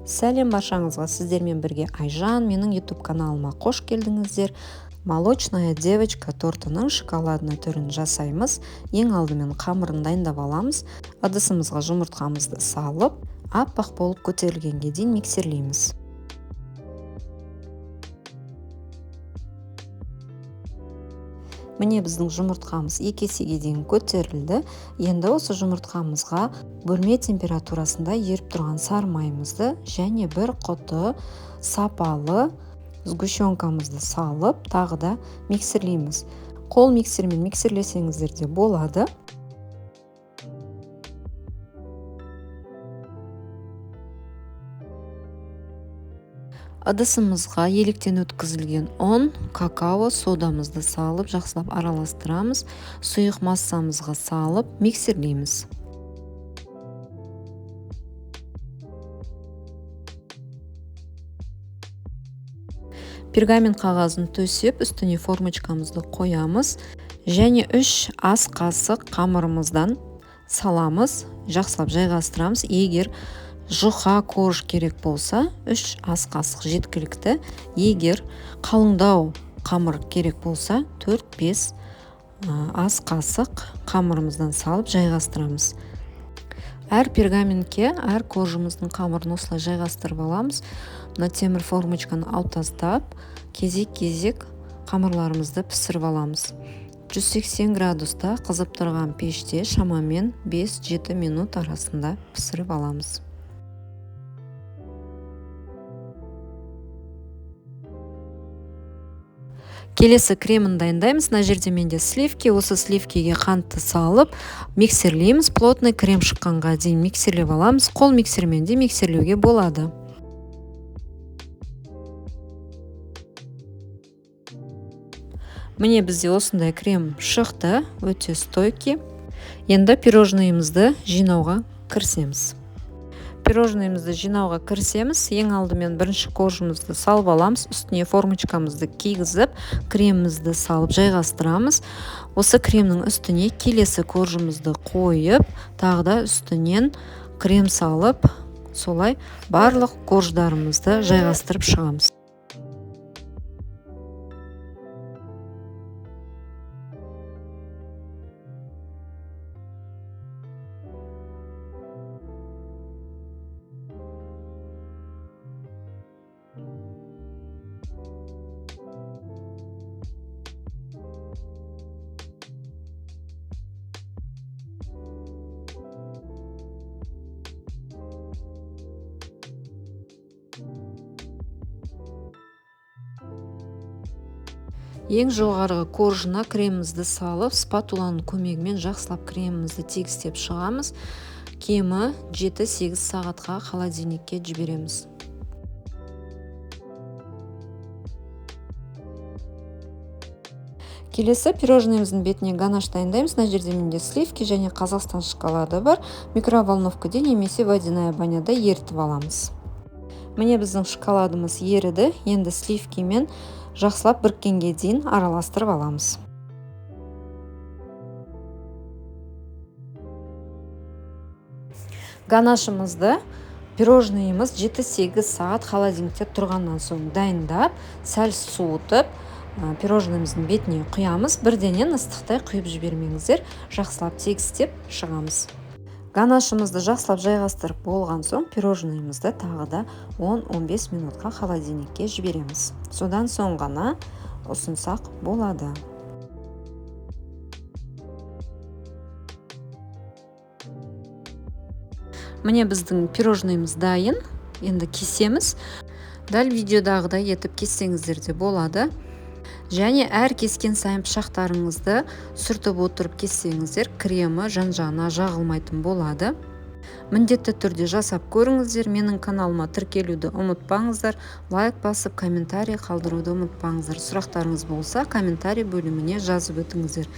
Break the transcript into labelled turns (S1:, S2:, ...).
S1: Сәлем баршаңызға, сіздермен бірге Айжан, менің YouTube каналыма қош келдіңіздер. Молочная девочка тортының шоколадный түрін жасаймыз. Ең алдымен қамырын дайындап аламыз. Ыдысымызға жұмыртқамызды салып, аппақ болып көтерілгенге дейін миксерлейміз. Міне біздің жұмыртқамыз 2 есеге дейін көтерілді. Енді осы жұмыртқамызға бөлме температурасында еріп тұрған сары майымызды және бір құты сапалы сгущенкамызды салып, тағы да миксерлейміз. Қол миксермен миксерлесеңіздер де болады. Ыдысымызға електен өткізілген ұн, какао, содамызды салып, жақсылап араластырамыз. Сұйық массамызға салып, миксерлейміз. Пергамент қағазын төсеп, үстіне формочкамызды қоямыз және 3 ас қасық қамырымыздан саламыз, жақсылап жайғастырамыз. Егер жұқа корж керек болса, 3 ас қасық жеткілікті. Егер қалыңдау қамыр керек болса, 4-5 ас қасық қамырымыздан салып жайғастырамыз. Әр пергаментке, әр коржымыздың қамырын осылай жайғастырып аламыз. Мына темір формочканы алып тастап, кезек-кезек қамырларымызды пісіріп аламыз. 180 градуста қызып тұрған пеште шамамен 5-7 минут арасында пісіріп аламыз. Келесі кремін дайындаймыз. Мына жерде менде сливки. Осы сливкиге қантты салып миксерлейміз. Плотный крем шыққанға дейін миксерлеп аламыз. Қол миксермен де миксерлеуге болады. Міне бізде осындай крем шықты, өте стойкий. Енді пирожныйымызды жинауға кірісеміз. Пирожныйымызды жинауға кірісеміз. Ең алдымен бірінші коржымызды салып аламыз. Үстіне формочкамызды кигізіп, кремімізді салып жайғастырамыз. Осы кремнің үстіне келесі коржымызды қойып, тағы да үстінен крем салып, солай барлық корждарымызды жайғастырып шығамыз. Ең жоғарғы коржына кремімізді салып, спатуланың көмегімен жақсылап кремімізді тегістеп шығамыз. Кемі 7-8 сағатқа холодильникке жібереміз. Келесі пирожныйымыздың бетіне ганаш дайындаймыз. Мына жерде менде сливки және Қазақстан шоколады бар. Микроволновкада немесе водяная баняда ерітіп аламыз. Міне біздің шоколадымыз еріді. Енді сливкимен жақсылап біріккенге дейін араластырып аламыз. Ганашымызды пирожныйымыз 7-8 сағат холодильникте тұрғаннан соң дайындап, сәл суытып, пирожныйымыздың бетіне құямыз. Бірденен ыстықтай құйып жібермеңіздер, жақсылап тегістеп шығамыз. Ганашымызды жақсылап жайғастырып болған соң пирожныйымызды тағы да 10-15 минутқа холодильникке жібереміз. Содан соң ғана ұсынсақ болады. Міне біздің пирожныйымыз дайын. Енді кесеміз. Дәл видеодағыдай етіп кессеңіздер де болады. Және әр кескен сайын пышақтарыңызды сүртіп отырып кессеңіздер, кремі жан-жағына жағылмайтын болады. Міндетті түрде жасап көріңіздер. Менің каналыма тіркелуді ұмытпаңыздар. Лайк басып, комментарий қалдыруды ұмытпаңыздар. Сұрақтарыңыз болса, комментарий бөліміне жазып өтіңіздер.